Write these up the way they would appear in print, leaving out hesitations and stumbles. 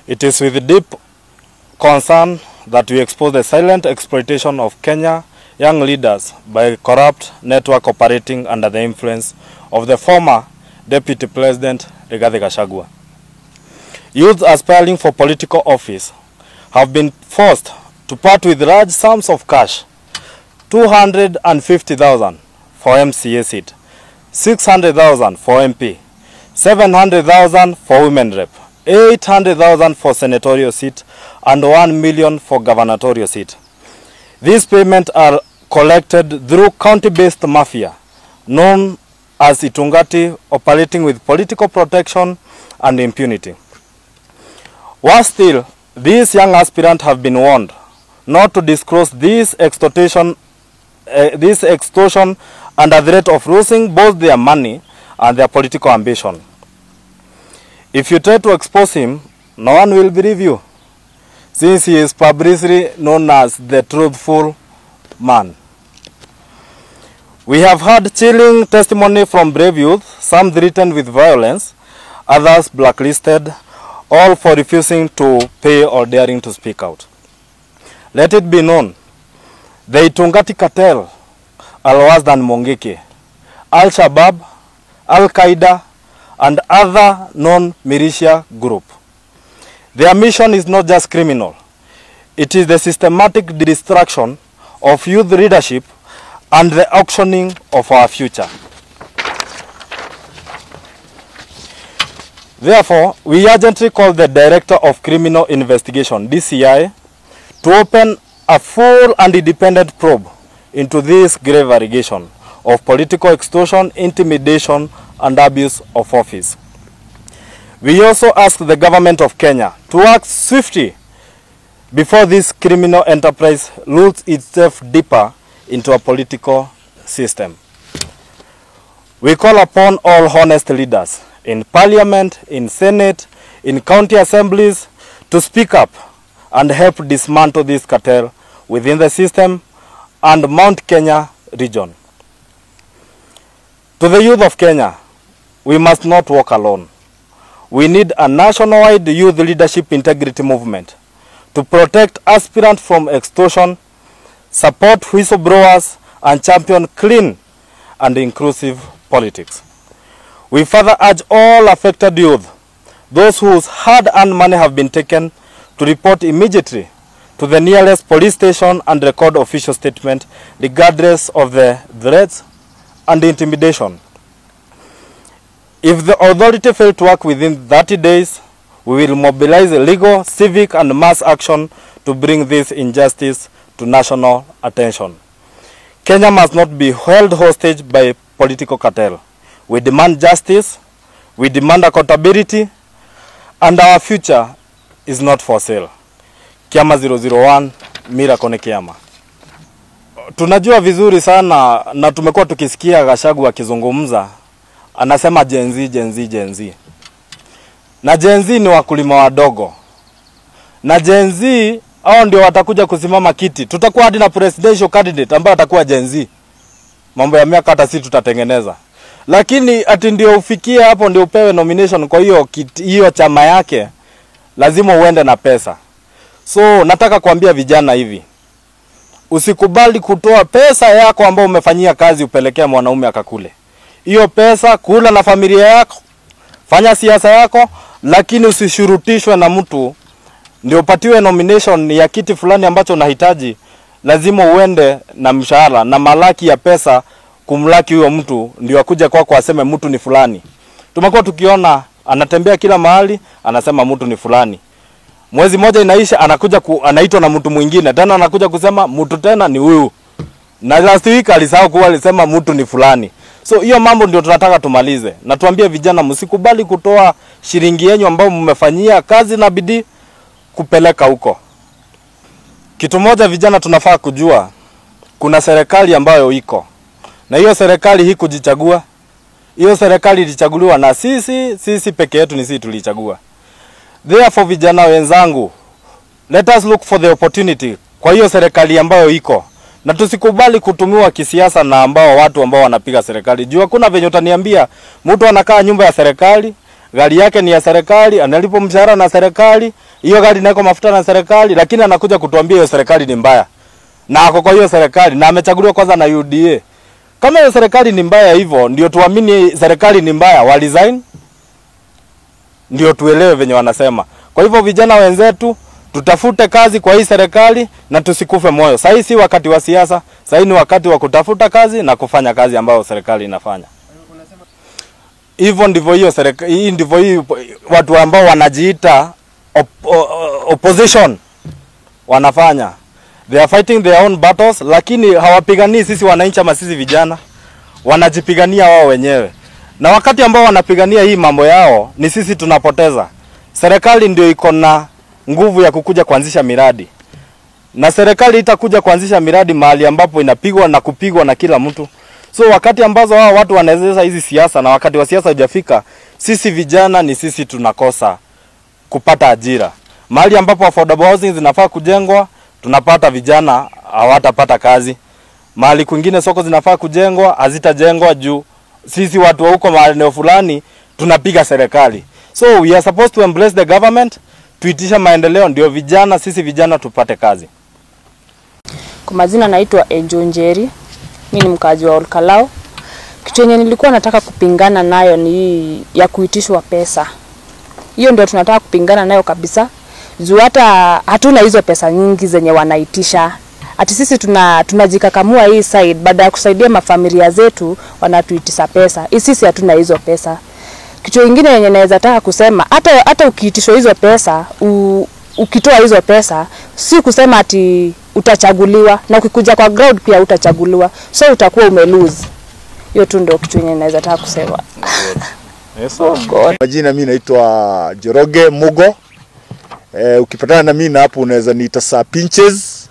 It is with deep concern that we expose the silent exploitation of Kenya young leaders by a corrupt network operating under the influence of the former Deputy President Rigathi Gachagua. Youths aspiring for political office have been forced to part with large sums of cash, 250,000 for MCA seat, 600,000 for MP, 700,000 for women rep, 800,000 for senatorial seat, and 1 million for gubernatorial seat. These payments are collected through county-based mafia known as Itungati, operating with political protection and impunity. Worse still, these young aspirants have been warned not to disclose this extortion under threat of losing both their money and their political ambition. If you try to expose him, no one will believe you, since he is publicly known as the truthful man. We have heard chilling testimony from brave youth, some threatened with violence, others blacklisted, all for refusing to pay or daring to speak out. Let it be known, the Itungati cartel are worse than Mungiki, Al-Shabaab, Al-Qaeda, and other known militia group. Their mission is not just criminal. It is the systematic destruction of youth leadership and the auctioning of our future. Therefore, we urgently call the Director of Criminal Investigation, DCI, to open a full and independent probe into this grave allegation of political extortion, intimidation, and abuse of office. We also ask the government of Kenya to act swiftly before this criminal enterprise loses itself deeper into a political system. We call upon all honest leaders in parliament, in senate, in county assemblies to speak up and help dismantle this cartel within the system and Mount Kenya region. To the youth of Kenya, we must not walk alone. We need a nationwide youth leadership integrity movement to protect aspirants from extortion, support whistleblowers, and champion clean and inclusive politics. We further urge all affected youth, those whose hard-earned money have been taken, to report immediately to the nearest police station and record official statement regardless of the threats and intimidation. If the authority fails to work within 30 days, we will mobilize legal, civic, and mass action to bring this injustice to national attention. Kenya must not be held hostage by political cartel. We demand justice, we demand accountability, and our future is not for sale. Kiama 001, Miracle ni Kiama. Tunajua vizuri sana na tumekuwa tukisikia Gachagua akizungumza, anasema Gen Z, Gen Z, Gen Z. Na Gen Z ni wakulima wadogo. Na Gen Z hao ndio watakuja kusimama kiti. Tutakuwa hadi na presidential candidate ambaye atakuwa Gen Z. Mambo ya miaka hata sisi tutatengeneza. Lakini ati ndio ufikie hapo ndio upewe nomination kwa hiyo hiyo chama yake, lazima uende na pesa. So nataka kuambia vijana hivi, usikubali kutoa pesa yako ambayo umefanyia kazi upelekea mwanaume akakule. Hiyo pesa kula na familia yako, fanya siasa yako, lakini usishurutishwe na mtu ndio upatiwe nomination ya kiti fulani ambacho unahitaji. Lazima uende na mshahara na malaki ya pesa kumlaki huyo mtu ndio akuja kwako aseme mtu ni fulani. Tumekuwa tukiona anatembea kila mahali anasema mtu ni fulani. Mwezi moja inaisha anakuja anaitwa na mtu mwingine tena anakuja kusema mtu tena ni huyu. Na last week alisahau kuwa alisema mtu ni fulani. So hiyo mambo ndio tunataka tumalize. Na tuambie vijana, msikubali kutoa shilingi yenu ambayo mmefanyia kazi na bidii kupeleka huko. Kitu moja vijana tunafaa kujua, kuna serikali ambayo iko. Na hiyo serikali hii kujichagua. Hiyo serikali ilichaguliwa na sisi peke yetu ni sisi tulichagua. Therefore vijana wenzangu, let us look for the opportunity kwa hiyo serikali ambayo iko. Na tusikubali kutumiwa kisiasa na ambao watu ambao wanapiga serikali. Juu hakuna venye utaniambia mtu anakaa nyumba ya serikali, Gari yake ni ya serikali, analipwa mshahara na serikali, hiyo gari inawekwa mafuta na serikali, lakini anakuja kutuambia hiyo serikali ni mbaya. Na ako kwa hiyo serikali na amechaguliwa kwanza na UDA. Kama hiyo serikali ni mbaya hivyo, ndio tuamini serikali ni mbaya, wa resign, ndio tuelewe venye wanasema. Kwa hivyo vijana wenzetu, tutafute kazi kwa hii serikali na tusikufe moyo. Sasa si wakati wa siasa, sasa ni wakati wa kutafuta kazi na kufanya kazi ambayo serikali inafanya. Hivyo ndivyo hiyo serikali, hii ndivyo hii watu ambao wanajiita opposition wanafanya. They are fighting their own battles, lakini hawapiganii sisi wananchi ama sisi vijana. Wanajipigania wao wenyewe. Na wakati ambao wanapigania hii mambo yao, ni sisi tunapoteza. Serikali ndio iko na nguvu ya kukuja kuanzisha miradi. Na serikali itakuja kuanzisha miradi mahali ambapo inapigwa na kupigwa na kila mtu. So wakati ambazo hao watu wanawezesha hizi siasa na wakati wa siasa hujafika, sisi vijana ni sisi tunakosa kupata ajira. Mahali ambapo affordable housing zinafaa kujengwa, tunapata vijana hawatapata kazi. Mahali kwingine soko zinafaa kujengwa, hazitajengwa juu sisi watu wa huko maeneo fulani tunapiga serikali. So we are supposed to embrace the government, tuitisha maendeleo ndio vijana, sisi vijana tupate kazi. Kwa majina naitwa Enjo Njeri. Mimi ni mkazi wa Olkalou. Kitu yenye nilikuwa nataka kupingana nayo ni ya kuitishwa pesa. Hiyo ndio tunataka kupingana nayo kabisa. Juu hata hatuna hizo pesa nyingi zenye wanaitisha. Ati sisi tunajikakamua hii side, baada ya kusaidia mafamilia zetu wanatuitisha pesa. Hii sisi hatuna hizo pesa. Kitu kingine yenye naweza taka kusema, hata ukiitishwa hizo pesa, ukitoa hizo pesa, si kusema ati utachaguliwa, na ukikuja kwa ground pia utachaguliwa. So utakuwa umelose. Hiyo tu ndio kitu yenye naweza taka kusema. Yes, oh God. Majina mimi naitwa Joroge Mugo. Ukipatana na mimi na hapo unaweza niita Sir Pinches.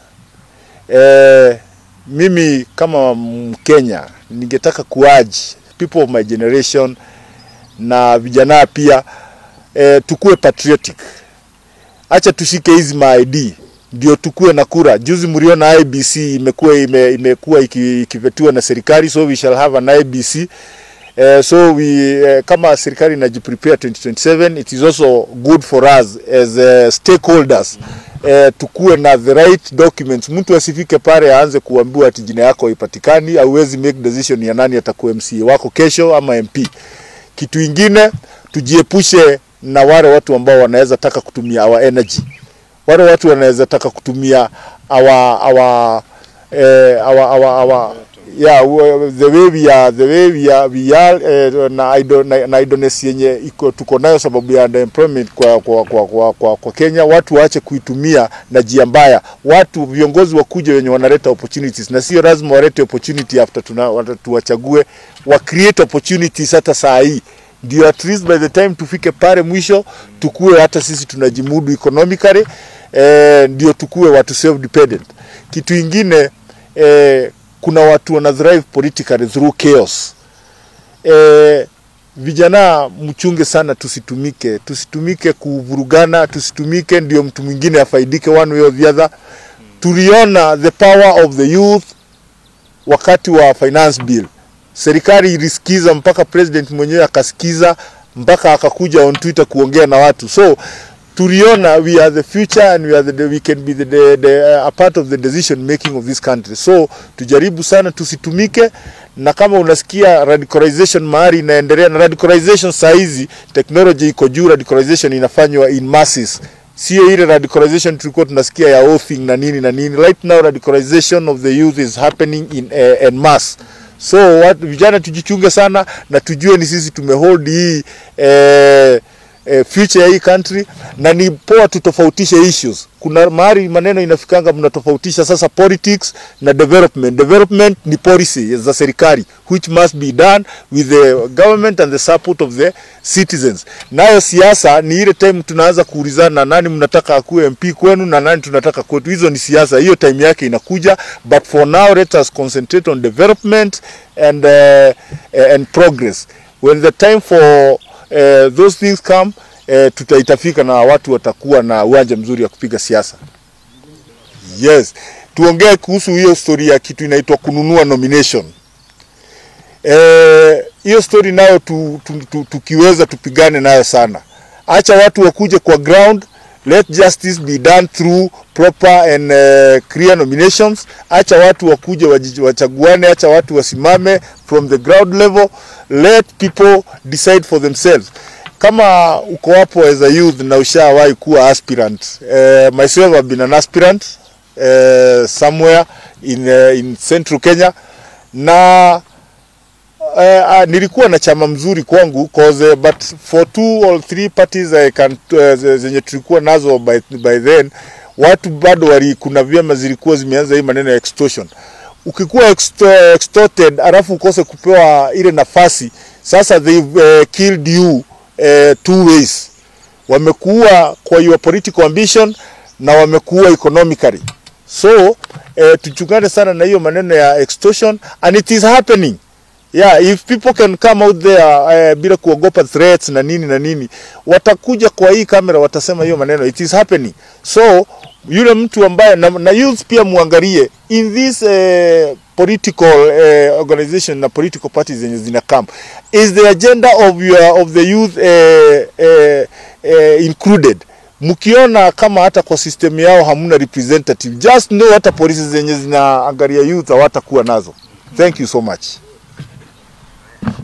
Mimi kama Mkenya ningetaka kuaji people of my generation na vijana pia, tukue patriotic. Acha tushike hizi ma ID ndio tukue na kura. Juzi mliona IBC imekuwa ikivetiwa na serikali, so we shall have an IBC. So we kama serikali inajiprepare 2027, it is also good for us as stakeholders tukue na the right documents. Mtu asifike pale aanze kuambiwa ati jina yako haipatikani, hauwezi make decision ya nani atakuwa MCA wako kesho ama MP. Kitu ingine, tujiepushe na wale watu ambao wanaweza taka kutumia our energy. Wale watu wanaweza taka kutumia our yeah, the way we are, the way we are, we are na idoness yenye iko tuko nayo sababu ya underemployment kwa Kenya. Watu waache kuitumia na jia mbaya. Watu viongozi wakuje wenye wanaleta opportunities, na sio lazima walete opportunity after tuwachague, wa create opportunities hata saa hii. Ndio at least by the time tufike pale mwisho tukue hata sisi tunajimudu economically, ndio tukue watu self dependent. Kitu ingine, kuna watu wana thrive politically through chaos. Vijana mchunge sana, tusitumike kuvurugana, tusitumike ndio mtu mwingine afaidike one way or the other. Tuliona the power of the youth wakati wa finance bill. Serikali ilisikiza mpaka president mwenyewe akasikiza, mpaka akakuja on Twitter kuongea na watu. So tuliona we are the future and we are we can be the a part of the decision making of this country. So tujaribu sana tusitumike, na kama unasikia radicalization mahali inaendelea, na radicalization saa hizi technology iko juu, radicalization inafanywa in masses. Sio ile radicalization tulikuwa tunasikia ya oathing na nini na nini. Right now radicalization of the youth is happening in en masse. So vijana tujichunge sana na tujue ni sisi tumehold hii future ya hii country, na ni poa tutofautishe issues. Kuna mahali maneno inafikanga mnatofautisha sasa politics na development. Development ni policy za serikali which must be done with the government and the support of the citizens. Nayo siasa ni ile time tunaanza kuulizana nani mnataka akuwe MP kwenu na nani tunataka kwetu. Hizo ni siasa, hiyo time yake inakuja, but for now let us concentrate on development and progress. When the time for those things come, tutaitafika na watu watakuwa na uwanja mzuri ya kupiga siasa. Yes, tuongee kuhusu hiyo story ya kitu inaitwa kununua nomination. Hiyo story nayo tukiweza tupigane nayo sana. Acha watu wakuje kwa ground, let justice be done through proper and clear nominations. Acha watu wakuje wachaguane, acha watu wasimame from the ground level, let people decide for themselves. Kama uko hapo as a youth na ushawahi kuwa aspirant, myself I've been an aspirant somewhere in Central Kenya, na nilikuwa na chama mzuri kwangu cause, but for two or three parties I can, zenye tulikuwa nazo by then, watu bado kuna vyama zilikuwa zimeanza hii maneno ya extortion. Ukikuwa extorted alafu ukose kupewa ile nafasi, sasa they've killed you two ways. Wamekuua kwa your political ambition na wamekuua economically. So tuchungane sana na hiyo maneno ya extortion, and it is happening. Yeah, if people can come out there bila kuogopa threats na nini na nini, watakuja kwa hii kamera watasema hiyo maneno, it is happening. So yule mtu ambaye na youth pia muangalie in this political organization na political parties zenye zina come, is the agenda of the youth included? Mkiona kama hata kwa system yao hamuna representative, just know hata polisi zenye zinaangalia youth hawatakuwa nazo. Thank you so much.